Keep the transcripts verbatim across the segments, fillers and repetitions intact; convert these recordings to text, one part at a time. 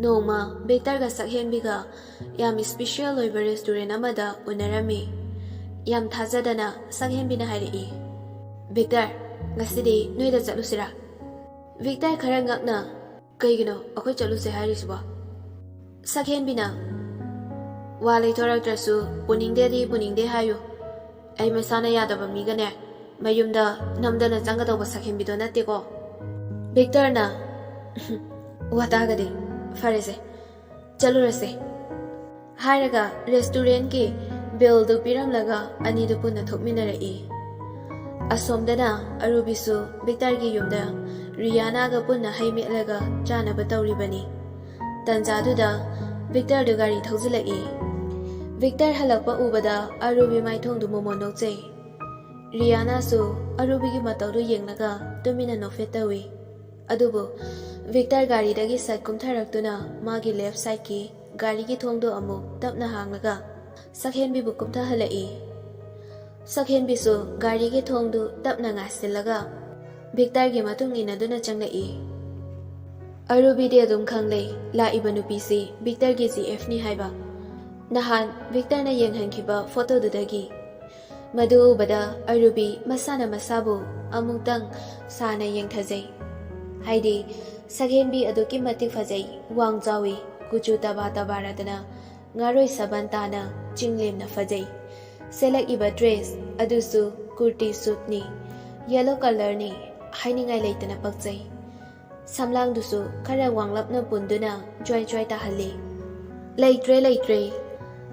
ꯅꯣꯡꯃ ꯕꯤꯛꯇꯔꯒ ꯁꯛꯍꯦꯟꯕꯤꯒ ꯌꯥꯝ ꯏꯁꯄꯤꯁꯤꯌꯦꯜ ꯑꯣꯏꯕ ꯔꯦꯁꯇꯨꯔꯦꯟ ꯑꯃꯗ ꯎꯅꯔꯝꯃꯤ꯫ ꯌꯥꯝ ꯊꯥꯖꯗꯅ ꯁꯛꯍꯦꯟꯕꯤꯅ ꯍꯥꯏꯔꯛꯏ, "ꯕꯤꯛꯇꯔ, ꯉꯁꯤꯗꯤ ꯅꯣꯏꯗ ꯆꯠꯂꯨꯁꯤꯔꯥ?" ꯕꯤꯛꯇꯔ ꯈꯔ ꯉꯛꯅ, "ꯀꯩꯒꯤꯅꯣ ꯑꯩꯈꯣꯏ ꯆꯠꯂꯨꯁꯦ ꯍꯥꯏꯔꯤꯁꯤꯕꯣ?" ꯁꯛꯍꯦꯟꯕꯤꯅ, "ꯋꯥ ꯂꯩꯊꯣꯔꯛꯇ꯭ꯔꯁꯨ ꯄꯨꯅꯤꯡꯗꯦꯗꯤ ꯄꯨꯅꯤꯡꯗꯦ ꯍꯥꯏꯌꯨ꯫ ꯑꯩ ꯃꯁꯥꯅ ꯌꯥꯗꯕ ꯃꯤꯒꯅꯦ ꯃꯌꯨꯝꯗ ꯅꯝꯗꯅ ꯆꯪꯒꯗꯧꯕ ꯁꯛꯍꯦꯟꯕꯤꯗꯣ ꯅꯠꯇꯦꯀꯣ꯫" ꯕꯤꯛꯇꯔꯅ, "ꯋꯥ ꯇꯥꯒꯗꯤ꯫ ꯐꯔꯦꯁꯦ, ꯆꯠꯂꯨꯔꯁꯦ" ꯍꯥꯏꯔꯒ ꯔꯦꯁꯇꯨꯔꯦꯟꯒꯤ ꯕꯤꯜꯗꯨ ꯄꯤꯔꯝꯂꯒ ꯑꯅꯤꯗꯨ ꯄꯨꯟꯅ ꯊꯣꯛꯃꯤꯟꯅꯔꯛꯏ꯫ ꯑꯁꯣꯝꯗꯅ ꯑꯔꯨꯕꯤꯁꯨ ꯕꯤꯛꯇꯔꯒꯤ ꯌꯨꯝꯗ ꯔꯤꯌꯥꯅꯥꯒ ꯄꯨꯟꯅ ꯍꯩ ꯃꯦꯠꯂꯒ ꯆꯥꯅꯕ ꯇꯧꯔꯤꯕꯅꯤ꯫ ꯇꯟꯖꯥꯗꯨꯗ ꯕꯤꯛꯇꯔꯗꯨ ꯒꯥꯔꯤ ꯊꯧꯖꯤꯜꯂꯛꯏ꯫ ꯕꯤꯛꯇꯔ ꯍꯜꯂꯛꯄ ꯎꯕꯗ ꯑꯔꯨꯕꯤ ꯃꯥꯏꯊꯣꯡꯗꯨ ꯃꯣꯃꯣꯟ ꯅꯣꯛꯆꯩ꯫ ꯔꯤꯌꯥꯅꯥꯁꯨ ꯑꯔꯨꯕꯤꯒꯤ ꯃꯇꯧꯗꯨ ꯌꯦꯡꯂꯒ ꯇꯨꯃꯤꯟꯅ ꯅꯣꯛꯐꯦꯠ ꯇꯧꯏ꯫ ꯑꯗꯨꯕꯨ ꯕꯤꯛꯇꯔ ꯒꯥꯔꯤꯗꯒꯤ ꯁꯠ ꯀꯨꯝꯊꯔꯛꯇꯨꯅ ꯃꯥꯒꯤ ꯂꯦꯐ ꯁꯥꯏꯠꯀꯤ ꯒꯥꯔꯤꯒꯤ ꯊꯣꯡꯗꯨ ꯑꯃꯨꯛ ꯇꯞꯅ ꯍꯥꯡꯂꯒ ꯁꯛꯍꯦꯟꯕꯤꯕꯨ ꯀꯨꯝꯊꯍꯜꯂꯛꯏ꯫ ꯁꯛꯍꯦꯟꯕꯤꯁꯨ ꯒꯥꯔꯤꯒꯤ ꯊꯣꯡꯗꯨ ꯇꯞꯅ ꯉꯥꯁꯤꯜꯂꯒ ꯕꯤꯛꯇꯔꯒꯤ ꯃꯇꯨꯡ ꯏꯟꯅꯗꯨꯅ ꯆꯪꯂꯛꯏ꯫ ꯑꯔꯨꯕꯤꯗꯤ ꯑꯗꯨꯝ ꯈꯪꯂꯦ, ꯂꯥꯛꯏꯕ ꯅꯨꯄꯤꯁꯤ ꯕꯤꯛꯇꯔꯒꯤ ꯖꯤ ꯑꯦꯐꯅꯤ ꯍꯥꯏꯕ꯫ ꯅꯍꯥꯟ ꯕꯤꯛꯇꯔꯅ ꯌꯦꯡꯍꯟꯈꯤꯕ ꯐꯣꯇꯣꯗꯨꯗꯒꯤ꯫ ꯃꯗꯨ ꯎꯕꯗ ꯑꯔꯨꯕꯤ ꯃꯁꯥꯅ ꯃꯁꯥꯕꯨ ꯑꯃꯨꯛꯇꯪ ꯁꯥꯟꯅ ꯌꯦꯡꯊꯖꯩ꯫ ꯍꯥꯏꯗꯤ, ꯁꯛꯍꯦꯟꯕꯤ ꯑꯗꯨꯛꯀꯤ ꯃꯇꯤꯛ ꯐꯖꯩ, ꯋꯥꯡ ꯆꯥꯎꯏ, ꯀꯨꯆꯨ ꯇꯕꯥ ꯇꯕꯥꯔꯗꯅ ꯉꯥꯔꯣꯏ ꯁꯕꯟ ꯇꯥꯅ ꯆꯤꯡꯂꯦꯝꯅ ꯐꯖꯩ꯫ ꯁꯦꯠꯂꯛꯏꯕ ꯗ꯭ꯔꯦꯁ ꯑꯗꯨꯁꯨ ꯀꯨꯔꯇꯤ ꯁꯨꯠꯅꯤ, ꯌꯦꯂꯣ ꯀꯂꯔꯅꯤ, ꯍꯥꯏꯅꯤꯡꯉꯥꯏ ꯂꯩꯇꯅ ꯄꯛꯆꯩ꯫ ꯁꯝꯂꯥꯡꯗꯨꯁꯨ ꯈꯔ ꯋꯥꯡꯂꯞꯅ ꯄꯨꯟꯗꯨꯅ ꯖ꯭ꯋꯥꯏ ꯖ꯭ꯋꯥꯏ ꯇꯥꯍꯜꯂꯤ꯫ ꯂꯩꯇ꯭ꯔꯦ, ꯂꯩꯇ꯭ꯔꯦ꯫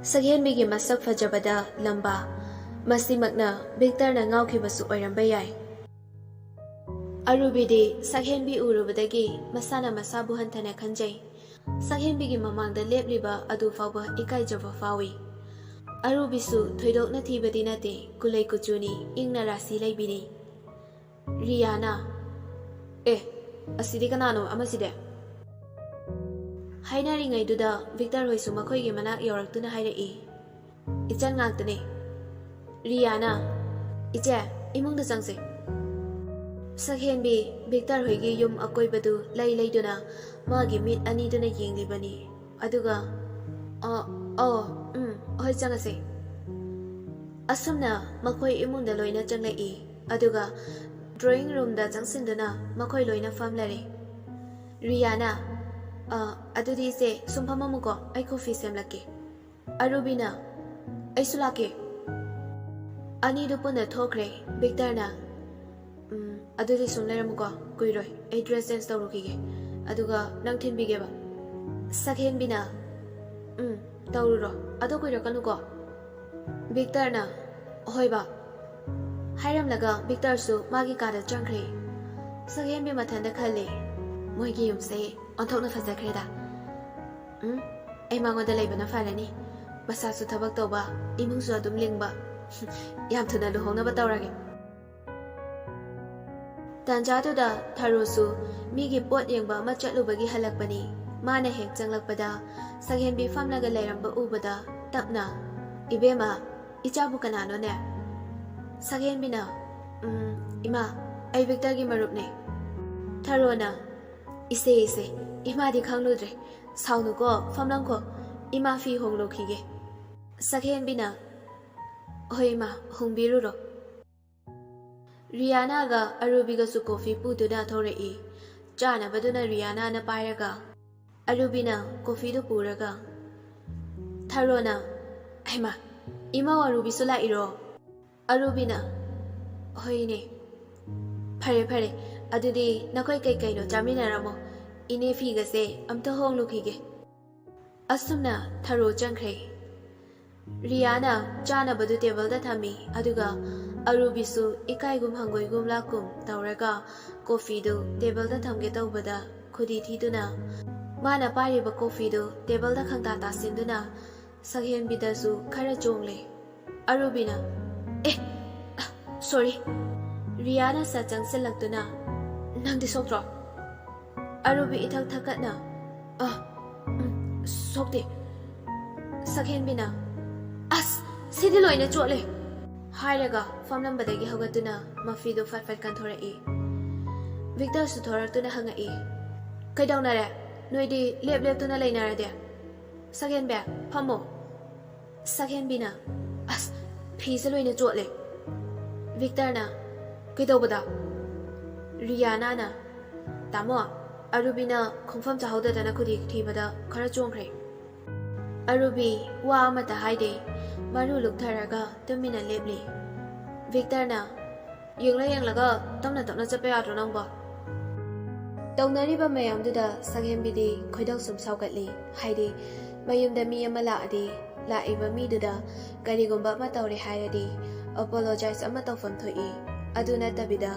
ꯁꯛꯍꯦꯟꯕꯤꯒꯤ ꯃꯁꯛ ꯐꯖꯕꯗ ꯂꯝꯕꯥ꯫ ꯃꯁꯤꯃꯛꯅ ꯕꯤꯛꯇꯔꯅ ꯉꯥꯎꯈꯤꯕꯁꯨ ꯑꯣꯏꯔꯝꯕ ꯌꯥꯏ꯫ ꯑꯔꯨꯕꯤꯗꯤ ꯁꯛꯍꯦꯟꯕꯤ ꯎꯔꯨꯕꯗꯒꯤ ꯃꯁꯥꯅ ꯃꯁꯥꯕꯨ ꯍꯟꯊꯅ ꯈꯟꯖꯩ꯫ ꯁꯛꯍꯦꯟꯕꯤꯒꯤ ꯃꯃꯥꯡꯗ ꯂꯦꯞꯂꯤꯕ ꯑꯗꯨ ꯐꯥꯎꯕ ꯏꯀꯥꯏꯖꯕ ꯐꯥꯎꯏ꯫ ꯑꯔꯨꯕꯤꯁꯨ ꯊꯣꯏꯗꯣꯛꯅ ꯊꯤꯕꯗꯤ ꯅꯠꯇꯦ, ꯀꯨꯂꯩ ꯀꯨꯆꯨꯅꯤ, ꯏꯪꯅ ꯔꯥꯁꯤ ꯂꯩꯕꯤꯅꯤ꯫ ꯔꯤꯌꯥꯅ, "ꯑꯦ, ꯑꯁꯤꯗꯤ ꯀꯅꯥꯅꯣ ꯑꯃꯁꯤꯗꯤ?" ꯍꯥꯏꯅꯔꯤꯉꯩꯗꯨꯗ ꯕꯤꯛꯇꯔ ꯍꯣꯏꯁꯨ ꯃꯈꯣꯏꯒꯤ ꯃꯅꯥꯛ ꯌꯧꯔꯛꯇꯨꯅ ꯍꯥꯏꯔꯛꯏ, "ꯏꯆꯟ ꯉꯥꯛꯇꯅꯦ꯫" ꯔꯤꯌꯥꯅ, "ꯏꯆꯦ, ꯏꯃꯨꯡꯗ ꯆꯪꯁꯦ꯫" ꯁꯛꯍꯦꯟꯕꯤ ꯕꯤꯛꯇꯔ ꯍꯣꯏꯒꯤ ꯌꯨꯝ ꯑꯀꯣꯏꯕꯗꯨ ꯂꯩ ꯂꯩꯗꯨꯅ ꯃꯥꯒꯤ ꯃꯤꯠ ꯑꯅꯤꯗꯨꯅ ꯌꯦꯡꯂꯤꯕꯅꯤ꯫ ꯑꯗꯨꯒ, "ꯑ, ꯑꯣ, ꯎꯝ, ꯍꯣꯏ, ꯆꯪꯉꯁꯦ꯫" ꯑꯁꯨꯝꯅ ꯃꯈꯣꯏ ꯏꯃꯨꯡꯗ ꯂꯣꯏꯅ ꯆꯪꯂꯛꯏ꯫ ꯑꯗꯨꯒ ꯗ꯭ꯔꯣꯌꯤꯡ ꯔꯨꯝꯗ ꯆꯪꯁꯤꯟꯗꯨꯅ ꯃꯈꯣꯏ ꯂꯣꯏꯅ ꯐꯝꯂꯔꯦ꯫ ꯔꯤꯌꯥꯅ, "ꯑ, ꯑꯗꯨꯗꯤ ꯏꯆꯦ, ꯁꯨꯝ ꯐꯝꯃꯝꯃꯨꯀꯣ, ꯑꯩ ꯀꯣꯐꯤ ꯁꯦꯝꯂꯛꯀꯦ꯫" ꯑꯔꯨꯕꯤꯅ, "ꯑꯩꯁꯨ ꯂꯥꯛꯀꯦ꯫" ꯑꯅꯤꯗꯨ ꯄꯨꯟꯅ ꯊꯣꯛꯈ꯭ꯔꯦ꯫ ꯕꯤꯛꯇꯔꯅ, "ꯎꯝ, ꯑꯗꯨꯗꯤ ꯁꯨꯝ ꯂꯩꯔꯝꯃꯨꯀꯣ, ꯀꯨꯏꯔꯣꯏ, ꯑꯩ ꯗ꯭ꯔꯦꯁ ꯆꯦꯟꯖ ꯇꯧꯔꯨꯈꯤꯒꯦ, ꯑꯗꯨꯒ ꯅꯪ ꯊꯤꯟꯕꯤꯒꯦꯕ꯫" ꯁꯛꯍꯦꯟꯕꯤꯅ, "ꯎꯝ, ꯇꯧꯔꯨꯔꯣ, ꯑꯗꯣ ꯀꯨꯏꯔꯛꯀꯅꯨꯀꯣ꯫" ꯕꯤꯛꯇꯔꯅ, "ꯍꯣꯏ ꯕꯥ꯫" ꯍꯥꯏꯔꯝꯂꯒ ꯕꯤꯛꯇꯔꯁꯨ ꯃꯥꯒꯤ ꯀꯥꯗ ꯆꯪꯈ꯭ꯔꯦ꯫ ꯁꯛꯍꯦꯟꯕꯤ ꯃꯊꯟꯇ ꯈꯜꯂꯦ, "ꯃꯣꯏꯒꯤ ꯌꯨꯝꯁꯦ ꯑꯣꯟꯊꯣꯛꯅ ꯐꯖꯈ꯭ꯔꯦꯗ꯫ ꯎꯝ, ꯑꯩ ꯃꯉꯣꯟꯗ ꯂꯩꯕꯅ ꯐꯔꯅꯤ꯫ ꯃꯁꯥꯁꯨ ꯊꯕꯛ ꯇꯧꯕ, ꯏꯃꯨꯡꯁꯨ ꯑꯗꯨꯝ ꯂꯤꯡꯕ꯫ ꯌꯥꯝ ꯊꯨꯅ ꯂꯨꯍꯣꯡꯅꯕ ꯇꯧꯔꯒꯦ꯫" ꯇꯥꯟꯖꯥꯗꯨꯗ ꯊꯔꯣꯁꯨ ꯃꯤꯒꯤ ꯄꯣꯠ ꯌꯦꯡꯕ ꯑꯃ ꯆꯠꯂꯨꯕꯒꯤ ꯍꯜꯂꯛꯄꯅꯤ꯫ ꯃꯥꯅ ꯍꯦꯛ ꯆꯪꯂꯛꯄꯗ ꯁꯛꯍꯦꯟꯕꯤ ꯐꯝꯂꯒ ꯂꯩꯔꯝꯕ ꯎꯕꯗ ꯇꯞꯅ, "ꯏꯕꯦꯝꯃ, ꯏꯆꯥꯕꯨ ꯀꯅꯥꯅꯣꯅꯦ?" ꯁꯛꯍꯦꯟꯕꯤꯅ, "ꯎꯝ, ꯏꯃꯥ, ꯑꯩ ꯕꯤꯛꯇꯔꯒꯤ ꯃꯔꯨꯞꯅꯦ꯫" ꯊꯔꯣꯅ, "ꯏꯁꯦ, ꯏꯁꯦ, ꯏꯃꯥꯗꯤ ꯈꯪꯂꯨꯗ꯭ꯔꯦ꯫ ꯁꯥꯎꯅꯨꯀꯣ, ꯐꯝꯂꯝꯈꯣ, ꯏꯃꯥ ꯐꯤ ꯍꯣꯡꯂꯨꯈꯤꯒꯦ꯫" ꯁꯛꯍꯦꯟꯕꯤꯅ, "ꯍꯣꯏ ꯏꯃꯥ, ꯍꯣꯡꯕꯤꯔꯨꯔꯣ꯫" ꯔꯤꯌꯥꯅꯥꯒ ꯑꯔꯨꯕꯤꯒꯁꯨ ꯀꯣꯐꯤ ꯄꯨꯗꯨꯅ ꯊꯣꯔꯛꯏ꯫ ꯆꯥꯅꯕꯗꯨꯅ ꯔꯤꯌꯥꯅꯥꯅ ꯄꯥꯏꯔꯒ, ꯑꯔꯨꯕꯤꯅ ꯀꯣꯐꯤꯗꯨ ꯄꯨꯔꯒ, ꯊꯔꯣꯅ, "ꯍꯩꯃꯥ, ꯏꯃꯧ ꯑꯔꯨꯕꯤꯁꯨ ꯂꯥꯛꯏꯔꯣ?" ꯑꯔꯨꯕꯤꯅ, "ꯍꯣꯏꯅꯦ꯫ ꯐꯔꯦ, ꯐꯔꯦ, ꯑꯗꯨꯗꯤ ꯅꯈꯣꯏ ꯀꯩꯀꯩꯅꯣ ꯆꯥꯃꯤꯟꯅꯔꯝꯃꯣ꯫ ꯏꯅꯦ ꯐꯤꯒꯁꯦ ꯑꯝꯇ ꯍꯣꯡꯂꯨꯈꯤꯒꯦ꯫" ꯑꯁꯨꯝꯅ ꯊꯔꯣ ꯆꯪꯈ꯭ꯔꯦ꯫ ꯔꯤꯌꯥꯅ ꯆꯥꯅꯕꯗꯨ ꯇꯦꯕꯜꯗ ꯊꯝꯃꯤ, ꯑꯗꯨꯒ ꯑꯔꯨꯕꯤꯁꯨ ꯏꯀꯥꯏꯒꯨꯝ ꯍꯪꯒꯣꯏꯒꯨꯝ ꯂꯥꯛꯀꯨꯝ ꯇꯧꯔꯒ ꯀꯣꯐꯤꯗꯨ ꯇꯦꯕꯜꯗ ꯊꯝꯒꯦ ꯇꯧꯕꯗ ꯈꯨꯗꯤ ꯊꯤꯗꯨꯅ ꯃꯥꯅ ꯄꯥꯏꯔꯤꯕ ꯀꯣꯐꯤꯗꯨ ꯇꯦꯕꯜꯗ ꯈꯪꯇꯥ ꯇꯥꯁꯤꯟꯗꯨꯅ ꯁꯛꯍꯦꯟꯕꯤꯗꯁꯨ ꯈꯔ ꯆꯣꯡꯂꯦ꯫ ꯑꯔꯨꯕꯤꯅ, "ꯑꯦ, ꯁꯣꯔꯤ꯫" ꯔꯤꯌꯥꯅ ꯁꯠ ꯆꯪꯁꯤꯜꯂꯛꯇꯨꯅ, "ꯅꯪꯗꯤ ꯁꯣꯛꯇ꯭ꯔꯣ?" ꯑꯔꯨꯕꯤ ꯏꯊꯛ ꯊꯛꯀꯠꯅ, "ꯑ, ꯎꯝ, ꯁꯣꯛꯇꯦ꯫" ꯁꯛꯍꯦꯟꯕꯤꯅ, "ꯑꯁ, ꯁꯤꯗꯤ ꯂꯣꯏꯅ ꯆꯣꯠꯂꯦ!" ꯍꯥꯏꯔꯒ ꯐꯝꯂꯝꯕꯗꯒꯤ ꯍꯧꯒꯠꯇꯨꯅ ꯃꯐꯤꯗꯨ ꯐꯠ ꯐꯠ ꯀꯟꯊꯣꯔꯛꯏ꯫ ꯚꯤꯛꯇꯔꯁꯨ ꯊꯣꯔꯛꯇꯨꯅ ꯍꯪꯉꯛꯏ, "ꯀꯩꯗꯧꯅꯔꯦ? ꯅꯣꯏꯗꯤ ꯂꯦꯞ ꯂꯦꯞꯇꯨꯅ ꯂꯩꯅꯔꯗꯤ? ꯁꯛꯍꯦꯟꯕꯤ, ꯐꯝꯃꯣ꯫" ꯁꯛꯍꯦꯟꯕꯤꯅ, "ꯑꯁ, ꯐꯤꯁꯦ ꯂꯣꯏꯅ ꯆꯣꯠꯂꯦ꯫" ꯚꯤꯛꯇꯔꯅ, "ꯀꯩꯗꯧꯕꯗ?" ꯔꯤꯌꯥꯅꯥꯅ, "ꯇꯥꯃꯣ, ꯑꯔꯨꯕꯤꯅ ꯈꯣꯡꯐꯝ ꯆꯥꯍꯧꯗꯗꯅ ꯈꯨꯗꯤ ꯊꯤꯕꯗ ꯈꯔ ꯆꯣꯡꯈ꯭ꯔꯦ꯫" ꯑꯔꯨꯕꯤ ꯋꯥ ꯑꯃꯠꯇ ꯍꯥꯏꯗꯦ꯫ ꯃꯔꯨ ꯂꯨꯛꯊꯔꯒ ꯇꯨꯃꯤꯟꯅ ꯂꯦꯞꯂꯤ꯫ ꯚꯤꯛꯇꯔꯅ, "ꯌꯦꯡꯂ ꯌꯦꯡꯂꯒ ꯇꯞꯅ ꯇꯞꯅ ꯆꯠꯄ ꯌꯥꯗ꯭ꯔꯣ ꯅꯪꯕꯣ?" ꯇꯧꯅꯔꯤꯕ ꯃꯌꯥꯝꯗꯨꯗ ꯁꯛꯍꯦꯟꯕꯤꯗꯤ ꯈꯣꯏꯗꯧ ꯁꯨꯝ ꯁꯥꯎꯒꯠꯂꯤ꯫ ꯍꯥꯏꯗꯤ, ꯃꯌꯨꯝꯗ ꯃꯤ ꯑꯃ ꯂꯥꯛꯑꯗꯤ, ꯂꯥꯛꯏꯕ ꯃꯤꯗꯨꯗ ꯀꯔꯤꯒꯨꯝꯕ ꯑꯃ ꯇꯧꯔꯦ ꯍꯥꯏꯔꯗꯤ, ꯑꯦꯄꯣꯂꯣꯖꯥꯏꯁ ꯑꯃ ꯇꯧꯐꯝ ꯊꯣꯛꯏ꯫ ꯑꯗꯨ ꯅꯠꯇꯕꯤꯗ,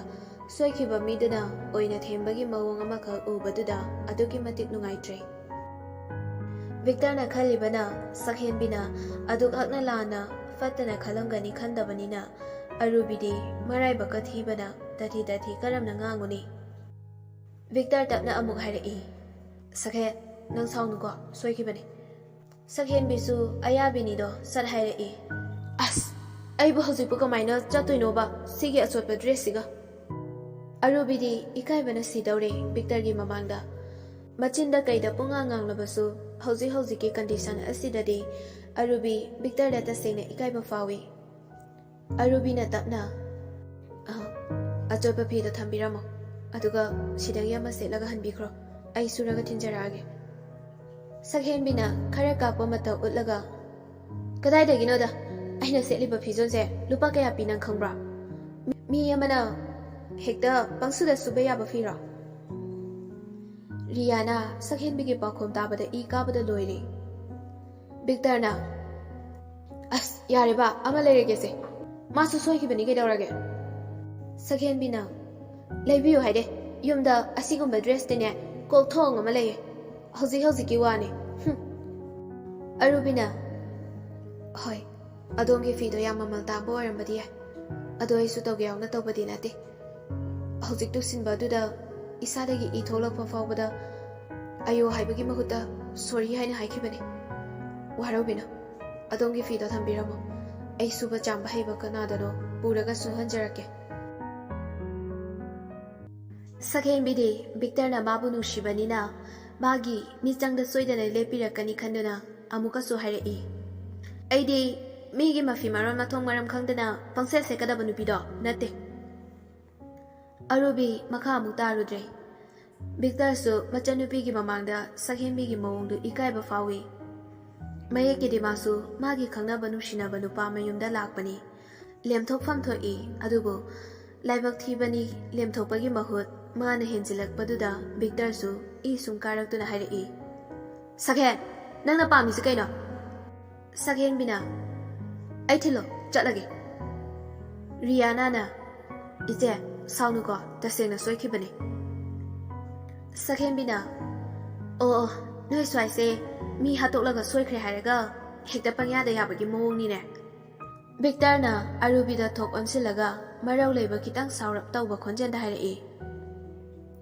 ꯁꯣꯏꯈꯤꯕ ꯃꯤꯗꯨꯅ ꯑꯣꯏꯅ ꯊꯦꯝꯕꯒꯤ ꯃꯑꯣꯡ ꯑꯃꯈꯛ ꯎꯕꯗꯨꯗ ꯑꯗꯨꯛꯀꯤ ꯃꯇꯤꯛ ꯅꯨꯡꯉꯥꯏꯇ꯭ꯔꯦ꯫ ꯚꯤꯛꯇꯔꯅ ꯈꯜꯂꯤꯕꯅ, ꯁꯛꯍꯦꯟꯕꯤꯅ ꯑꯗꯨꯛ ꯍꯛꯅ ꯂꯥꯟꯅ ꯐꯠꯇꯅ ꯈꯜꯂꯝꯒꯅꯤ ꯈꯟꯗꯕꯅꯤꯅ, ꯑꯔꯨꯕꯤꯗꯤ ꯃꯔꯥꯏꯕꯛꯀ ꯊꯤꯕꯅ ꯇꯥꯊꯤ ꯇꯥꯊꯤ ꯀꯔꯝꯅ ꯉꯥꯡꯉꯨꯅꯤ? ꯚꯤꯛꯇꯔ ꯇꯞꯅ ꯑꯃꯨꯛ ꯍꯥꯏꯔꯛꯏ, "ꯁꯛꯍꯦꯟ, ꯅꯪ ꯁꯥꯎꯅꯨꯀꯣ, ꯁꯣꯏꯈꯤꯕꯅꯤ꯫" ꯁꯛꯍꯦꯟꯕꯤꯁꯨ ꯑꯌꯥꯕꯤꯅꯤꯗꯣ ꯁꯠ ꯍꯥꯏꯔꯛꯏ, "ꯑꯁ, ꯑꯩꯕꯨ ꯍꯧꯖꯤꯛꯄꯨ ꯀꯃꯥꯏꯅ ꯆꯠꯇꯣꯏꯅꯣꯕ ꯁꯤꯒꯤ ꯑꯆꯣꯠꯄ ꯗ꯭ꯔꯦꯁꯁꯤꯒ?" ꯑꯔꯨꯕꯤꯗꯤ ꯏꯀꯥꯏꯕꯅ ꯁꯤꯗꯧꯔꯦ ꯚꯤꯛꯇꯔꯒꯤ ꯃꯃꯥꯡꯗ꯫ ꯃꯆꯤꯟꯗ ꯀꯩꯗ ꯄꯨꯡꯉꯥꯡ ꯉꯥꯡꯂꯕꯁꯨ ꯍꯧꯖꯤꯛ ꯍꯧꯖꯤꯛꯀꯤ ꯀꯟꯗꯤꯁꯟ ꯑꯁꯤꯗꯗꯤ ꯑꯔꯨꯕꯤ ꯚꯤꯛꯇꯔꯗ ꯇꯁꯦꯡꯅ ꯏꯀꯥꯏꯕ ꯐꯥꯎꯏ꯫ ꯑꯔꯨꯕꯤꯅ ꯇꯞꯅ, "ꯑ, ꯑꯆꯣꯠꯄ ꯐꯤꯗꯣ ꯊꯝꯕꯤꯔꯝꯃꯣ, ꯑꯗꯨꯒ ꯁꯤꯗꯒꯤ ꯑꯃ ꯁꯦꯠꯂꯒ ꯍꯟꯕꯤꯈ꯭ꯔꯣ, ꯑꯩ ꯁꯨꯔꯒ ꯊꯤꯟꯖꯔꯛꯑꯒꯦ꯫" ꯁꯛꯍꯦꯟꯕꯤꯅ ꯈꯔ ꯀꯥꯛꯄ ꯃꯇꯧ ꯎꯠꯂꯒ, "ꯀꯗꯥꯏꯗꯒꯤꯅꯣꯗ, ꯑꯩꯅ ꯁꯦꯠꯂꯤꯕ ꯐꯤꯖꯣꯜꯁꯦ ꯂꯨꯄꯥ ꯀꯌꯥ ꯄꯤ ꯅꯪ ꯈꯪꯕ꯭ꯔꯥ? ꯃꯤ, ꯃꯤ ꯑꯃꯅ ꯍꯦꯛꯇ ꯄꯪꯁꯨꯗ ꯁꯨꯕ ꯌꯥꯕ ꯐꯤꯔꯣ?" ꯔꯤꯌꯥꯅ ꯁꯛꯍꯦꯟꯕꯤꯒꯤ ꯄꯥꯎꯈꯨꯝ ꯇꯥꯕꯗ ꯏ ꯀꯥꯕꯗ ꯂꯣꯏꯔꯦ꯫ ꯚꯤꯛꯇꯔꯅ, "ꯑꯁ, ꯌꯥꯔꯦꯕ, ꯑꯃ ꯂꯩꯔꯒꯦꯁꯦ꯫ ꯃꯥꯁꯨ ꯁꯣꯏꯈꯤꯕꯅꯤ, ꯀꯩꯗꯧꯔꯒꯦ?" ꯁꯛꯍꯦꯟꯕꯤꯅ, "ꯂꯩꯕꯤꯌꯨ ꯍꯥꯏꯗꯦ, ꯌꯨꯝꯗ ꯑꯁꯤꯒꯨꯝꯕ ꯗ꯭ꯔꯦꯁꯇꯤꯅꯦ ꯀꯣꯛꯊꯣꯡ ꯑꯃ ꯂꯩꯌꯦ, ꯍꯧꯖꯤꯛ ꯍꯧꯖꯤꯛꯀꯤ ꯋꯥꯅꯤ꯫ ꯍꯨꯝ꯫" ꯑꯔꯨꯕꯤꯅ, "ꯍꯣꯏ, ꯑꯗꯣꯝꯒꯤ ꯐꯤꯗꯣ ꯌꯥꯝ ꯃꯃꯜ ꯇꯥꯡꯕ ꯑꯣꯏꯔꯝꯕꯗꯤ ꯌꯥꯏ, ꯑꯗꯣ ꯑꯩꯁꯨ ꯇꯧꯒꯦ ꯌꯥꯎꯅ ꯇꯧꯕꯗꯤ ꯅꯠꯇꯦ꯫ ꯍꯧꯖꯤꯛ ꯇꯨꯁꯤꯟꯕ ꯑꯗꯨꯗ ꯏꯁꯥꯗꯒꯤ ꯏ ꯊꯣꯛꯂꯛꯄ ꯐꯥꯎꯕꯗ ꯑꯌꯣ ꯍꯥꯏꯕꯒꯤ ꯃꯍꯨꯠꯇ ꯁꯣꯔꯤ ꯍꯥꯏꯅ ꯍꯥꯏꯈꯤꯕꯅꯤ꯫ ꯋꯥꯔꯧꯕꯤꯅꯨ, ꯑꯗꯣꯝꯒꯤ ꯐꯤꯗꯣ ꯊꯝꯕꯤꯔꯝꯃꯣ, ꯑꯩ ꯁꯨꯕ ꯆꯥꯝꯕ ꯍꯩꯕ ꯀꯅꯥꯗꯅꯣ ꯄꯨꯔꯒ ꯁꯨꯍꯟꯖꯔꯛꯀꯦ꯫" ꯁꯛꯍꯦꯟꯕꯤꯗꯤ ꯕꯤꯛꯇꯔꯅ ꯃꯥꯕꯨ ꯅꯨꯡꯁꯤꯕꯅꯤꯅ ꯃꯥꯒꯤ ꯃꯤꯆꯪꯗ ꯁꯣꯏꯗꯅ ꯂꯦꯞꯄꯤꯔꯛꯀꯅꯤ ꯈꯟꯗꯨꯅ ꯑꯃꯨꯛꯀꯁꯨ ꯍꯥꯏꯔꯛꯏ, "ꯑꯩꯗꯤ ꯃꯤꯒꯤ ꯃꯐꯤ ꯃꯔꯣꯟ ꯃꯊꯣꯡ ꯃꯔꯝ ꯈꯪꯗꯅ ꯄꯪꯁꯦꯠ ꯁꯦꯠꯀꯗꯕ ꯅꯨꯄꯤꯗꯣ ꯅꯠꯇꯦ"꯫ ꯑꯔꯨꯕꯤ ꯃꯈꯥ ꯑꯃꯨꯛ ꯇꯥꯔꯨꯗ꯭ꯔꯦ꯫ ꯕꯤꯛꯇꯔꯁꯨ ꯃꯆꯟꯅꯨꯄꯤꯒꯤ ꯃꯃꯥꯡꯗ ꯁꯛꯍꯦꯟꯕꯤꯒꯤ ꯃꯑꯣꯡꯗꯨ ꯏꯀꯥꯏꯕ ꯐꯥꯎꯏ꯫ ꯃꯌꯦꯛꯀꯤꯗꯤ ꯃꯥꯁꯨ ꯃꯥꯒꯤ ꯈꯪꯅꯕ ꯅꯨꯡꯁꯤꯅꯕ ꯅꯨꯄꯥ ꯃꯌꯨꯝꯗ ꯂꯥꯛꯄꯅꯤ꯫ ꯂꯦꯝꯊꯣꯛꯐꯝ ꯊꯣꯛꯏ, ꯑꯗꯨꯕꯨ ꯂꯥꯏꯕꯛ ꯊꯤꯕꯅꯤ, ꯂꯦꯝꯊꯣꯛꯄꯒꯤ ꯃꯍꯨꯠ ꯃꯥꯅ ꯍꯦꯟꯖꯤꯜꯂꯛꯄꯗꯨꯗ ꯕꯤꯛꯇꯔꯁꯨ ꯏ ꯁꯨꯝ ꯀꯥꯔꯛꯇꯨꯅ ꯍꯥꯏꯔꯛꯏ, "ꯁꯛꯍꯦꯟ, ꯅꯪꯅ ꯄꯥꯝꯃꯤꯁꯤ ꯀꯩꯅꯣ?" ꯁꯛꯍꯦꯟꯕꯤꯅ, "ꯑꯩ ꯊꯤꯜꯂꯣ, ꯆꯠꯂꯒꯦ"꯫ ꯔꯤꯌꯥꯅꯥꯅ, "ꯏꯆꯦ, ꯁꯥꯎꯅꯨꯀꯣ, ꯇꯁꯦꯡꯅ ꯁꯣꯏꯈꯤꯕꯅꯦ"꯫ ꯁꯛꯍꯦꯟꯕꯤꯅ, "ꯑꯣ, ꯑꯣ, ꯅꯣꯏ ꯁ꯭ꯋꯥꯏꯁꯦ ꯃꯤ ꯍꯥꯠꯇꯣꯛꯂꯒ ꯁꯣꯏꯈ꯭ꯔꯦ ꯍꯥꯏꯔꯒ ꯍꯦꯛꯇ ꯄꯪꯌꯥꯗ ꯌꯥꯕꯒꯤ ꯃꯑꯣꯡꯅꯤꯅꯦ"꯫ ꯕꯤꯛꯇꯔꯅ ꯑꯔꯨꯕꯤꯗ ꯊꯣꯛ ꯑꯣꯟꯁꯤꯜꯂꯒ ꯃꯔꯧ ꯂꯩꯕ ꯈꯤꯇꯪ ꯁꯥꯎꯔꯞ ꯇꯧꯕ ꯈꯣꯟꯖꯦꯜꯗ ꯍꯥꯏꯔꯛꯏ,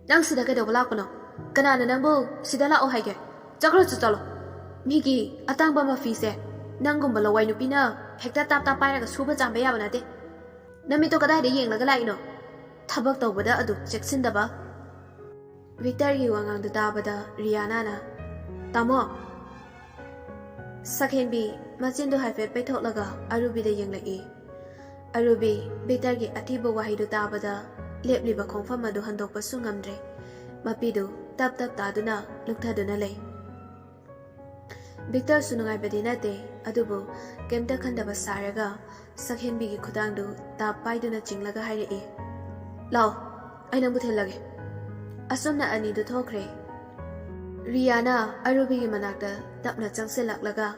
"ꯅꯪ ꯁꯤꯗ ꯀꯩꯗꯧꯕ ꯂꯥꯛꯄꯅꯣ? ꯀꯅꯥꯅ ꯅꯪꯕꯨ ꯁꯤꯗ ꯂꯥꯛꯑꯣ ꯍꯥꯏꯒꯦ? ꯆꯠꯈ꯭ꯔꯁꯨ ꯆꯠꯂꯣ꯫ ꯃꯤꯒꯤ ꯑꯇꯥꯡꯕ ꯃꯐꯤꯁꯦ ꯅꯪꯒꯨꯝꯕ ꯂꯋꯥꯏ ꯅꯨꯄꯤꯅ ꯍꯦꯛꯇ ꯇꯥꯞ ꯇꯥꯞ ꯄꯥꯏꯔꯒ ꯁꯨꯕ ꯆꯥꯝꯕ ꯌꯥꯕ ꯅꯠꯇꯦ꯫ ꯅꯃꯤꯠꯇꯣ ꯀꯗꯥꯏꯗ ꯌꯦꯡꯂꯒ ꯂꯥꯛꯏꯅꯣ? ꯊꯕꯛ ꯇꯧꯕꯗ ꯑꯗꯨ ꯆꯦꯛꯁꯤꯟꯗꯕ"꯫ ꯕꯤꯛꯇꯔꯒꯤ ꯋꯥꯉꯥꯡꯗꯨ ꯇꯥꯕꯗ ꯔꯤꯌꯥꯅꯥꯅ, "ꯇꯥꯃꯣ!" ꯁꯛꯍꯦꯟꯕꯤ ꯃꯆꯤꯟꯗꯨ ꯍꯥꯏꯐꯦꯠ ꯄꯩꯊꯣꯛꯂꯒ ꯑꯔꯨꯕꯤꯗ ꯌꯦꯡꯂꯛꯏ꯫ ꯑꯔꯨꯕꯤ ꯕꯤꯛꯇꯔꯒꯤ ꯑꯊꯤꯕ ꯋꯥꯍꯩꯗꯨ ꯇꯥꯕꯗ ꯂꯦꯞꯂꯤꯕ ꯈꯣꯡꯐꯝ ꯑꯗꯨ ꯍꯟꯗꯣꯛꯄꯁꯨ ꯉꯝꯗ꯭ꯔꯦ꯫ ꯃꯄꯤꯗꯨ ꯇꯞ ꯇꯞ ꯇꯥꯗꯨꯅ ꯂꯨꯞꯊꯗꯨꯅ ꯂꯩ꯫ ꯕꯤꯛꯇꯔꯁꯨ ꯅꯨꯡꯉꯥꯏꯕꯗꯤ ꯅꯠꯇꯦ, ꯑꯗꯨꯕꯨ ꯀꯩꯝꯇ ꯈꯟꯗꯕ ꯁꯥꯔꯒ ꯁꯛꯍꯦꯟꯕꯤꯒꯤ ꯈꯨꯗꯥꯡꯗꯨ ꯇꯥꯞ ꯄꯥꯏꯗꯨꯅ ꯆꯤꯡꯂꯒ ꯍꯥꯏꯔꯛꯏ, "ꯂꯥꯛꯑꯣ, ꯑꯩ ꯅꯪꯕꯨ ꯊꯤꯜꯂꯒꯦ"꯫ ꯑꯁꯨꯝꯅ ꯑꯅꯤꯗꯨ ꯊꯣꯛꯈ꯭ꯔꯦ꯫ ꯔꯤꯌꯥꯅ ꯑꯔꯨꯕꯤꯒꯤ ꯃꯅꯥꯛꯇ ꯇꯞꯅ ꯆꯪꯁꯤꯜꯂꯛꯂꯒ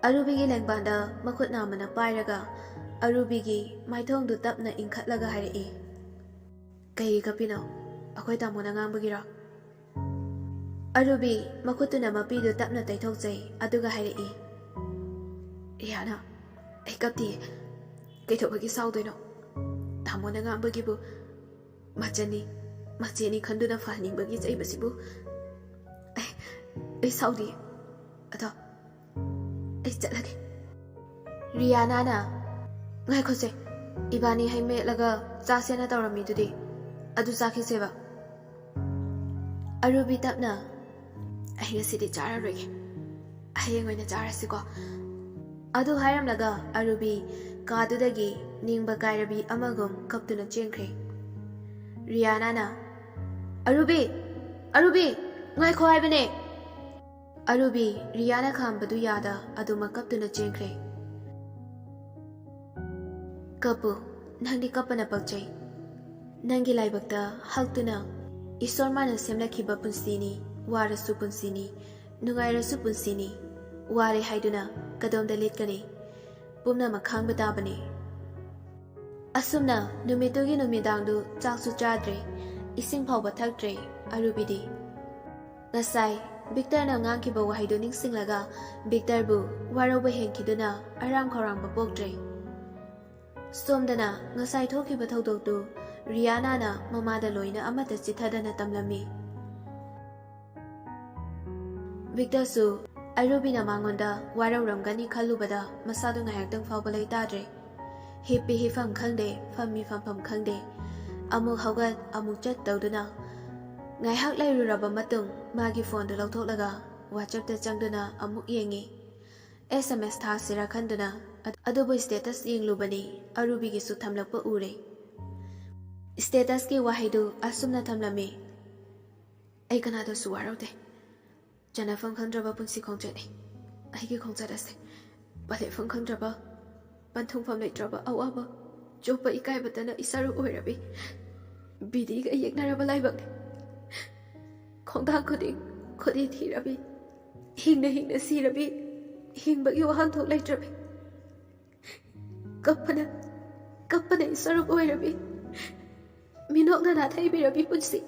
ꯑꯔꯨꯕꯤꯒꯤ ꯂꯦꯡꯕꯥꯟꯗ ꯃꯈꯨꯠ ꯅꯥꯝꯃꯅ ꯄꯥꯏꯔꯒ ꯑꯔꯨꯕꯤꯒꯤ ꯃꯥꯏꯊꯣꯡꯗꯨ ꯇꯞꯅ ꯏꯟꯈꯠꯂꯒ ꯍꯥꯏꯔꯛꯏ, "ꯀꯩ ꯀꯞꯄꯤꯅꯣ? ꯑꯩꯈꯣꯏ ꯇꯥꯃꯣꯅ ꯉꯥꯡꯕꯒꯤꯔꯣ?" ꯑꯔꯨꯕꯤ ꯃꯈꯨꯠꯇꯨꯅ ꯃꯄꯤꯗꯨ ꯇꯞꯅ ꯇꯩꯊꯣꯛꯆꯩ, ꯑꯗꯨꯒ ꯍꯥꯏꯔꯛꯏ, "ꯔꯤꯌꯥꯅꯥ, ꯑꯩ ꯀꯞꯇꯤꯌꯦ꯫ ꯀꯩꯗꯧꯕꯒꯤ ꯁꯥꯎꯗꯣꯏꯅꯣ? ꯇꯥꯃꯣꯅ ꯉꯥꯡꯕꯒꯤꯕꯨ ꯃꯆꯟꯅꯤ, ꯃꯆꯦꯅꯤ ꯈꯟꯗꯨꯅ ꯐꯍꯟꯅꯤꯡꯕꯒꯤ ꯆꯩꯕꯁꯤꯕꯨ꯫ ꯑꯩ, ꯑꯩ ꯁꯥꯎꯗꯤꯌꯦ꯫ ꯑꯗꯣ ꯑꯩ ꯆꯠꯂꯒꯦ"꯫ ꯔꯤꯌꯥꯅꯥꯅ, "ꯉꯥꯏꯈꯣꯁꯦ, ꯏꯕꯥꯅꯤ ꯍꯩ ꯃꯦꯠꯂꯒ ꯆꯥꯁꯦꯅ ꯇꯧꯔꯝꯃꯤꯗꯨꯗꯤ, ꯑꯗꯨ ꯆꯥꯈꯤꯁꯦꯕ"꯫ ꯑꯔꯨꯕꯤ ꯇꯞꯅ, "ꯑꯩ ꯉꯁꯤꯗꯤ ꯆꯥꯔꯔꯣꯏꯒꯦ, ꯍꯌꯦꯡ ꯑꯣꯏꯅ ꯆꯥꯔꯁꯤꯀꯣ"꯫ ꯑꯗꯨ ꯍꯥꯏꯔꯝꯂꯒ ꯑꯔꯨꯕꯤ ꯀꯥꯗꯨꯗꯒꯤ ꯅꯤꯡꯕ ꯀꯥꯏꯔꯕꯤ ꯑꯃꯒꯨꯝ ꯀꯞꯇꯨꯅ ꯆꯦꯟꯈ꯭ꯔꯦ꯫ ꯔꯤꯌꯥꯅꯥꯅ, "ꯑꯔꯨꯕꯤ! ꯑꯔꯨꯕꯤ! ꯉꯥꯏꯈꯣ ꯍꯥꯏꯕꯅꯦ!" ꯑꯔꯨꯕꯤ ꯔꯤꯌꯥꯅ ꯈꯥꯝꯕꯗꯨ ꯌꯥꯗ ꯑꯗꯨꯃꯛ ꯀꯞꯇꯨꯅ ꯆꯦꯟꯈ꯭ꯔꯦ꯫ "ꯀꯞꯄꯨ, ꯅꯪꯗꯤ ꯀꯞꯄꯅ ꯄꯛꯆꯩ꯫ ꯅꯪꯒꯤ ꯂꯥꯏꯕꯛꯇ ꯍꯛꯇꯨꯅ ꯏꯁꯣꯔ ꯃꯥꯅ ꯁꯦꯝꯂꯛꯈꯤꯕ ꯄꯨꯟꯁꯤꯅꯤ, ꯋꯥꯔꯁꯨ ꯄꯨꯟꯁꯤꯅꯤ, ꯅꯨꯡꯉꯥꯏꯔꯁꯨ ꯄꯨꯟꯁꯤꯅꯤ꯫ ꯋꯥꯔꯦ ꯍꯥꯏꯗꯨꯅ ꯀꯗꯣꯝꯗ ꯂꯤꯠꯀꯅꯤ? ꯄꯨꯝꯅꯃꯛ ꯈꯥꯡꯕ ꯇꯥꯕꯅꯤ"꯫ ꯑꯁꯨꯝꯅ ꯅꯨꯃꯤꯠꯇꯨꯒꯤ ꯅꯨꯃꯤꯗꯥꯡꯗꯨ ꯆꯥꯛꯁꯨ ꯆꯥꯗ꯭ꯔꯦ, ꯏꯁꯤꯡ ꯐꯥꯎꯕ ꯊꯛꯇ꯭ꯔꯦ ꯑꯔꯨꯕꯤꯗꯤ꯫ ꯉꯁꯥꯏ ꯚꯤꯛꯇꯔꯅ ꯉꯥꯡꯈꯤꯕ ꯋꯥꯍꯩꯗꯨ ꯅꯤꯡꯁꯤꯡꯂꯒ ꯚꯤꯛꯇꯔꯕꯨ ꯋꯥꯔꯧꯕ ꯍꯦꯟꯈꯤꯗꯨꯅ ꯑꯔꯥꯝ ꯈꯧꯔꯥꯡꯕ ꯄꯣꯛꯇ꯭ꯔꯦ꯫ ꯁꯣꯝꯗꯅ ꯉꯁꯥꯏ ꯊꯣꯛꯈꯤꯕ ꯊꯧꯗꯣꯛꯇꯨ ꯔꯤꯌꯥꯅꯥꯅ ꯃꯃꯥꯗ ꯂꯣꯏꯅ ꯑꯃꯠꯇ ꯆꯤꯊꯗꯅ ꯇꯝꯂꯝꯃꯤ꯫ ꯚꯤꯛꯇꯔꯁꯨ ꯑꯔꯨꯕꯤꯅ ꯃꯉꯣꯟꯗ ꯋꯥꯔꯧꯔꯝꯒꯅꯤ ꯈꯜꯂꯨꯕꯗ ꯃꯁꯥꯗꯨ ꯉꯥꯏꯍꯥꯛꯇꯪ ꯐꯥꯎꯕ ꯂꯩꯇꯥꯗ꯭ꯔꯦ꯫ ꯍꯤꯞꯄꯤ ꯍꯤꯞꯐꯝ ꯈꯪꯗꯦ, ꯐꯝꯃꯤ ꯐꯝꯐꯝ ꯈꯪꯗꯦ꯫ ꯑꯃꯨꯛ ꯍꯧꯒꯠ, ꯑꯃꯨꯛ ꯆꯠ ꯇꯧꯗꯨꯅ ꯉꯥꯏꯍꯥꯛ ꯂꯩꯔꯨꯔꯕ ꯃꯇꯨꯡ ꯃꯥꯒꯤ ꯐꯣꯟꯗꯨ ꯂꯧꯊꯣꯛꯂꯒ WhatsAppꯇ ꯆꯪꯗꯨꯅ ꯑꯃꯨꯛ ꯌꯦꯡꯉꯤ꯫ SMS ꯊꯥꯁꯤꯔꯥ ꯈꯟꯗꯨꯅ ꯑꯗꯨꯕꯨ status ꯌꯦꯡꯂꯨꯕꯅꯤ, ꯑꯔꯨꯕꯤꯒꯤꯁꯨ ꯊꯝꯂꯛꯄ ꯎꯔꯦ꯫ Statusꯀꯤ ꯋꯥꯍꯩꯗꯨ ꯑꯁꯨꯝꯅ ꯊꯝꯂꯝꯃꯤ, "ꯑꯩ ꯀꯅꯥꯗꯁꯨ ꯋꯥꯔꯧꯗꯦ꯫ ꯆꯟꯅꯐꯝ ꯈꯪꯗ꯭ꯔꯕ ꯄꯨꯟꯁꯤ ꯈꯣꯡꯆꯠꯅꯤ ꯑꯩꯒꯤ ꯈꯣꯡꯆꯠ ꯑꯁꯦ꯫ ꯄꯟꯊꯨꯡꯐꯝ ꯈꯪꯗ꯭ꯔꯕ, ꯄꯟꯊꯨꯡꯐꯝ ꯂꯩꯇ꯭ꯔꯕ ꯑꯋꯥꯕ, ꯆꯣꯞꯄ ꯏꯀꯥꯏꯕꯇꯅ ꯏꯁꯥꯔꯨꯛ ꯑꯣꯏꯔꯕꯤ, ꯕꯤꯙꯤꯒ ꯌꯦꯛꯅꯔꯕ ꯂꯥꯏꯕꯛꯅꯤ꯫ ꯈꯣꯡꯊꯥꯡ ꯈꯨꯗꯤꯡ ꯈꯨꯗꯤ ꯊꯤꯔꯕꯤ, ꯍꯤꯡꯅ ꯍꯤꯡꯅ ꯁꯤꯔꯕꯤ, ꯍꯤꯡꯕꯒꯤ ꯋꯥꯍꯟꯊꯣꯛ ꯂꯩꯇ꯭ꯔꯕꯤ, ꯀꯞꯄꯅ, ꯀꯞꯄꯅ ꯏꯁꯥꯔꯨꯛ ꯑꯣꯏꯔꯕꯤ, ꯃꯤꯅꯣꯛꯅ ꯅꯥꯊꯩꯕꯤꯔꯕꯤ ꯄꯨꯟꯁꯤ,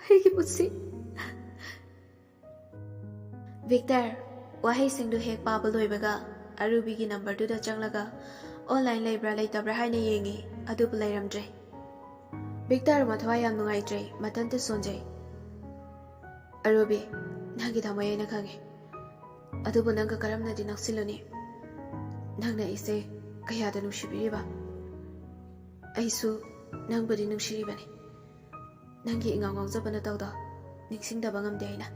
ꯑꯩꯒꯤ ꯄꯨꯟꯁꯤ"꯫ ꯚꯤꯛꯇꯔ ꯋꯥꯍꯩꯁꯤꯡꯗꯨ ꯍꯦꯛ ꯄꯥꯕ ꯂꯣꯏꯕꯒ ꯑꯔꯨꯕꯤꯒꯤ numberꯗꯨꯗ ꯆꯪꯂꯒ online ꯂꯩꯕ꯭ꯔꯥ ꯂꯩꯇꯕ꯭ꯔꯥ ꯍꯥꯏꯅ ꯌꯦꯡꯉꯤ, ꯑꯗꯨꯕꯨ ꯂꯩꯔꯝꯗ꯭ꯔꯦ꯫ ꯚꯤꯛꯇꯔ ꯃꯊꯋꯥꯏ ꯌꯥꯝ ꯅꯨꯡꯉꯥꯏꯇ꯭ꯔꯦ, ꯃꯊꯟꯇ ꯁꯣꯟꯖꯩ꯫ "ꯑꯔꯨꯕꯤ, ꯅꯪꯒꯤ ꯊꯃꯣꯏ ꯑꯩꯅ ꯈꯪꯉꯤ, ꯑꯗꯨꯕꯨ ꯅꯪꯒ ꯀꯔꯝꯅꯗꯤ ꯅꯛꯁꯤꯜꯂꯨꯅꯤ? ꯅꯪꯅ ꯑꯩꯁꯦ ꯀꯌꯥꯗ ꯅꯨꯡꯁꯤꯕꯤꯔꯤꯕ? ꯑꯩꯁꯨ ꯅꯪꯕꯨꯗꯤ ꯅꯨꯡꯁꯤꯔꯤꯕꯅꯤ꯫ ꯅꯪꯒꯤ ꯏꯉꯥꯎ ꯉꯥꯎꯖꯕ ꯅꯇꯧꯗꯣ ꯅꯤꯡꯁꯤꯡꯗꯕ ꯉꯝꯗꯦ ꯑꯩꯅ꯫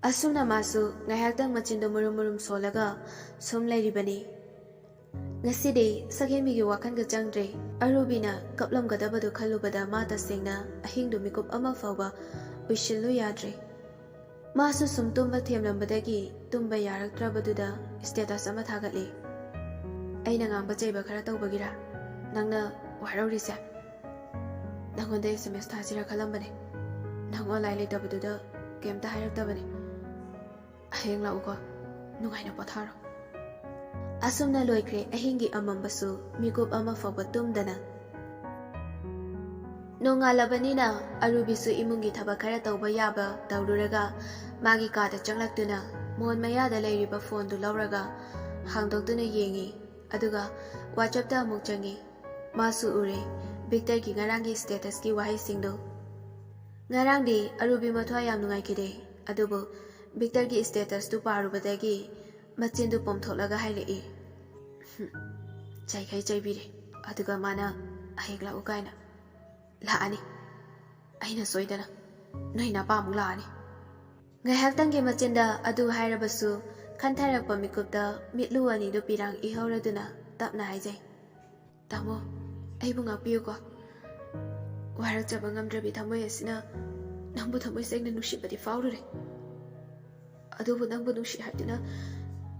ꯑꯁꯨꯝꯅ ꯃꯥꯁꯨ ꯉꯥꯏꯍꯥꯛꯇꯪ ꯃꯆꯤꯟꯗꯣ ꯃꯨꯔꯨꯝ ꯃꯨꯔꯨꯝ ꯁꯣꯜꯂꯒ ꯁꯨꯝ ꯂꯩꯔꯤꯕꯅꯤ꯫ ꯉꯁꯤꯗꯤ ꯁꯛꯍꯦꯟꯕꯤꯒꯤ ꯋꯥꯈꯜꯒ ꯆꯪꯗ꯭ꯔꯦ꯫ ꯑꯔꯨꯕꯤꯅ ꯀꯞꯂꯝꯒꯗꯕꯗꯨ ꯈꯜꯂꯨꯕꯗ ꯃꯥ ꯇꯁꯦꯡꯅ ꯑꯍꯤꯡꯗꯨ ꯃꯤꯀꯨꯞ ꯑꯃ ꯐꯥꯎꯕ ꯎꯏꯁꯤꯜꯂꯨ ꯌꯥꯗ꯭ꯔꯦ꯫ ꯃꯥꯁꯨ ꯁꯨꯝ ꯇꯨꯝꯕ ꯊꯦꯝꯂꯝꯕꯗꯒꯤ ꯇꯨꯝꯕ ꯌꯥꯔꯛꯇ꯭ꯔꯕꯗꯨꯗ status ꯑꯃ ꯊꯥꯒꯠꯂꯤ꯫ "ꯑꯩꯅ ꯉꯥꯡꯕ ꯆꯩꯕ ꯈꯔ ꯇꯧꯕꯒꯤꯔꯥ ꯅꯪꯅ ꯋꯥꯔꯧꯔꯤꯁꯦ? ꯅꯪꯉꯣꯟꯗ S M S ꯊꯥꯁꯤꯔꯥ ꯈꯜꯂꯝꯕꯅꯦ꯫ ꯅꯪ online ꯂꯩꯇꯕꯗꯨꯗ ꯀꯩꯝꯇ ꯍꯥꯏꯔꯛꯇꯕꯅꯦ꯫ ꯍꯌꯦꯡ ꯂꯥꯛꯎꯀꯣ, ꯅꯨꯡꯉꯥꯏꯅ ꯄꯣꯊꯥꯔꯣ꯫" ꯑꯁꯨꯝꯅ ꯂꯣꯏꯈ꯭ꯔꯦ ꯑꯍꯤꯡꯒꯤ ꯑꯃꯝꯕꯁꯨ, ꯃꯤꯀꯨꯞ ꯑꯃ ꯐꯥꯎꯕ ꯇꯨꯝꯗꯅ꯫ ꯅꯣꯡꯉꯥꯜꯂꯕꯅꯤꯅ ꯑꯔꯨꯕꯤꯁꯨ ꯏꯃꯨꯡꯒꯤ ꯊꯕꯛ ꯈꯔ ꯇꯧꯕ ꯌꯥꯕ ꯇꯧꯔꯨꯔꯒ ꯃꯥꯒꯤ ꯀꯥꯗ ꯆꯪꯂꯛꯇꯨꯅ ꯃꯣꯟ ꯃꯌꯥꯗ ꯂꯩꯔꯤꯕ phoneꯗꯨ ꯂꯧꯔꯒ ꯍꯥꯡꯗꯣꯛꯇꯨꯅ ꯌꯦꯡꯉꯤ꯫ ꯑꯗꯨꯒ WhatsAppꯇ ꯑꯃꯨꯛ ꯆꯪꯉꯤ꯫ ꯃꯥꯁꯨ ꯎꯔꯦ ꯚꯤꯛꯇꯔꯒꯤ ꯉꯔꯥꯡꯒꯤ statusꯀꯤ ꯋꯥꯍꯩꯁꯤꯡꯗꯨ꯫ ꯉꯔꯥꯡꯗꯤ ꯑꯔꯨꯕꯤ ꯃꯊ꯭ꯋꯥꯏ ꯌꯥꯝ ꯅꯨꯡꯉꯥꯏꯈꯤꯗꯦ, ꯑꯗꯨꯕꯨ ꯚꯤꯛꯇꯔꯒꯤ statusꯇꯨ ꯄꯥꯔꯨꯕꯗꯒꯤ ꯃꯆꯤꯟꯗꯨ ꯄꯣꯝꯊꯣꯛꯂꯒ ꯍꯥꯏꯔꯛꯏ, "ꯍꯨꯝ, ꯆꯩꯈꯩ ꯆꯩꯕꯤꯔꯦ, ꯑꯗꯨꯒ ꯃꯥꯅ ꯍꯌꯦꯡ ꯂꯥꯛꯎ ꯀꯥꯏꯅ꯫ ꯂꯥꯛꯑꯅꯤ, ꯑꯩꯅ ꯁꯣꯏꯗꯅ꯫ ꯅꯣꯏ ꯅꯄꯥꯃꯨꯛ ꯂꯥꯛꯑꯅꯤ꯫" ꯉꯥꯏꯍꯥꯛꯇꯪꯒꯤ ꯃꯆꯤꯟꯗ ꯑꯗꯨ ꯍꯥꯏꯔꯕꯁꯨ ꯈꯟꯊꯔꯛꯄ ꯃꯤꯀꯨꯞꯇ ꯃꯤꯠꯂꯨ ꯑꯅꯤꯗꯨ ꯄꯤꯔꯥꯡ ꯏꯍꯧꯔꯗꯨꯅ ꯇꯞꯅ ꯍꯥꯏꯖꯩ, "ꯇꯥꯃꯣ, ꯑꯩꯕꯨ ꯉꯥꯛꯄꯤꯌꯨꯀꯣ꯫ ꯋꯥꯔꯛꯆꯕ ꯉꯝꯗ꯭ꯔꯕꯤ ꯊꯃꯣꯏ ꯑꯁꯤꯅ ꯅꯪꯕꯨ ꯊꯃꯣꯏ ꯁꯦꯡꯅ ꯅꯨꯡꯁꯤꯕꯗꯤ ꯐꯥꯎꯔꯨꯔꯦ꯫ ꯑꯗꯨꯕꯨ ꯅꯪꯕꯨ ꯅꯨꯡꯁꯤ ꯍꯥꯏꯗꯨꯅ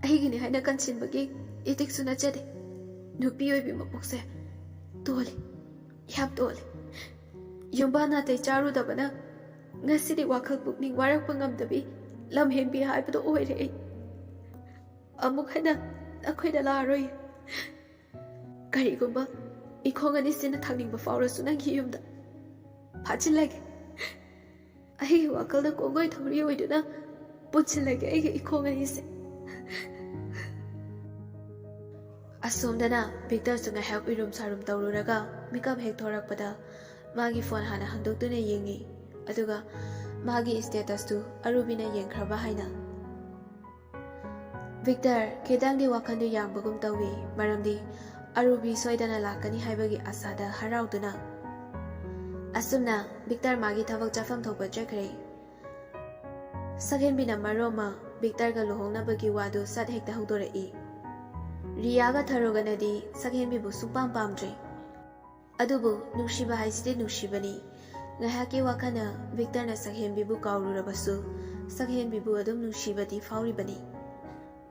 ꯑꯩꯒꯤꯅꯤ ꯍꯥꯏꯅ ꯀꯟꯁꯤꯟꯕꯒꯤ ꯏꯇꯤꯛꯁꯨ ꯅꯠꯆꯗꯦ꯫ ꯅꯨꯄꯤ ꯑꯣꯏꯕꯤ ꯃꯄꯣꯛꯁꯦ ꯇꯣꯜꯂꯤ, ꯌꯥꯝ ꯇꯣꯜꯂꯤ꯫ ꯌꯨꯝꯕꯥꯟ ꯅꯥꯇꯩ ꯆꯥꯔꯨꯗꯕꯅ ꯉꯁꯤꯗꯤ ꯋꯥꯈꯜ ꯄꯨꯛꯅꯤꯡ ꯋꯥꯔꯛꯄ ꯉꯝꯗꯕꯤ ꯂꯝꯍꯦꯟꯕꯤ ꯍꯥꯏꯕꯗꯣ ꯑꯣꯏꯔꯦ ꯑꯩ꯫ ꯑꯃꯨꯛ ꯍꯟꯅ ꯑꯩꯈꯣꯏꯗ ꯂꯥꯛꯑꯔꯣꯏ꯫ ꯀꯔꯤꯒꯨꯝꯕ ꯏꯈꯣꯡ ꯑꯅꯤꯁꯤꯅ ꯊꯥꯡꯅꯤꯡꯕ ꯐꯥꯎꯔꯁꯨ ꯅꯪꯒꯤ ꯌꯨꯝꯗ ꯐꯥꯖꯤꯜꯂꯒꯦ꯫ ꯑꯩꯒꯤ ꯋꯥꯈꯜꯗ ꯀꯣꯡꯒꯣꯏ ꯊꯧꯔꯤ ꯑꯣꯏꯗꯨꯅ ꯄꯨꯟꯁꯤꯜꯂꯒꯦ ꯑꯩꯒꯤ ꯏꯈꯣꯡ ꯑꯅꯤꯁꯦ꯫" ꯑꯁꯣꯝꯗꯅ ꯚꯤꯛꯇꯔꯁꯨ ꯉꯥꯏꯍꯥꯛ ꯎꯏꯔꯨꯝ ꯁꯥꯔꯨꯝ ꯇꯧꯔꯨꯔꯒ ꯃꯤꯀꯞ ꯍꯦꯛ ꯊꯣꯔꯛꯄꯗ ꯃꯥꯒꯤ phone ꯍꯥꯟꯅ ꯍꯥꯡꯗꯣꯛꯇꯨꯅ ꯌꯦꯡꯉꯤ, ꯑꯗꯨꯒ ꯃꯥꯒꯤ statusꯇꯨ ꯑꯔꯨꯕꯤꯅ ꯌꯦꯡꯈ꯭ꯔꯕ ꯍꯥꯏꯅ꯫ ꯚꯤꯛꯇꯔ ꯈꯤꯇꯪꯗꯤ ꯋꯥꯈꯜꯗꯨ ꯌꯥꯡꯕꯒꯨꯝ ꯇꯧꯏ, ꯃꯔꯝꯗꯤ ꯑꯔꯨꯕꯤ ꯁꯣꯏꯗꯅ ꯂꯥꯛꯀꯅꯤ ꯍꯥꯏꯕꯒꯤ ꯑꯁꯥꯗ ꯍꯔꯥꯎꯗꯨꯅ, ꯑꯁꯨꯝꯅ ꯕꯤꯛꯇꯔ ꯃꯥꯒꯤ ꯊꯕꯛ ꯆꯠꯐꯝ ꯊꯣꯛꯄ ꯆꯠꯈ꯭ꯔꯦ꯫ ꯁꯛꯍꯦꯟꯕꯤꯅ ꯃꯔꯣꯝꯃ ꯕꯤꯛꯇꯔꯒ ꯂꯨꯍꯣꯡꯅꯕꯒꯤ ꯋꯥꯗꯨ ꯁꯠ ꯍꯦꯛꯇ ꯍꯧꯗꯣꯔꯛꯏ꯫ ꯔꯤꯌꯥꯒ ꯊꯔꯣꯒꯅꯗꯤ ꯁꯛꯍꯦꯟꯕꯤꯕꯨ ꯁꯨꯡꯄꯥꯝ ꯄꯥꯝꯗ꯭ꯔꯦ꯫ ꯑꯗꯨꯕꯨ ꯅꯨꯡꯁꯤꯕ ꯍꯥꯏꯁꯤꯗꯤ ꯅꯨꯡꯁꯤꯕꯅꯤ꯫ ꯉꯥꯏꯍꯥꯛꯀꯤ ꯋꯥꯈꯜꯅ ꯕꯤꯛꯇꯔꯅ ꯁꯛꯍꯦꯟꯕꯤꯕꯨ ꯀꯥꯎꯔꯨꯔꯕꯁꯨ, ꯁꯛꯍꯦꯟꯕꯤꯕꯨ ꯑꯗꯨꯝ ꯅꯨꯡꯁꯤꯕꯗꯤ ꯐꯥꯎꯔꯤꯕꯅꯤ꯫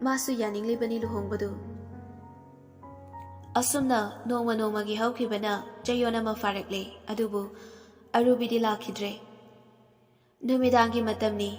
ꯃꯥꯁꯨ ꯌꯥꯅꯤꯡꯂꯤꯕꯅꯤ ꯂꯨꯍꯣꯡꯕꯗꯨ꯫ ꯑꯁꯨꯝꯅ ꯅꯣꯡꯃ ꯅꯣꯡꯃꯒꯤ ꯍꯧꯈꯤꯕꯅ ꯆꯌꯣꯜ ꯑꯃ ꯐꯥꯔꯛꯂꯦ꯫ ꯑꯗꯨꯕꯨ ꯑꯔꯨꯕꯤꯗꯤ ꯂꯥꯛꯈꯤꯗ꯭ꯔꯦ꯫ ꯅꯨꯃꯤꯗꯥꯡꯒꯤ ꯃꯇꯝꯅꯤ꯫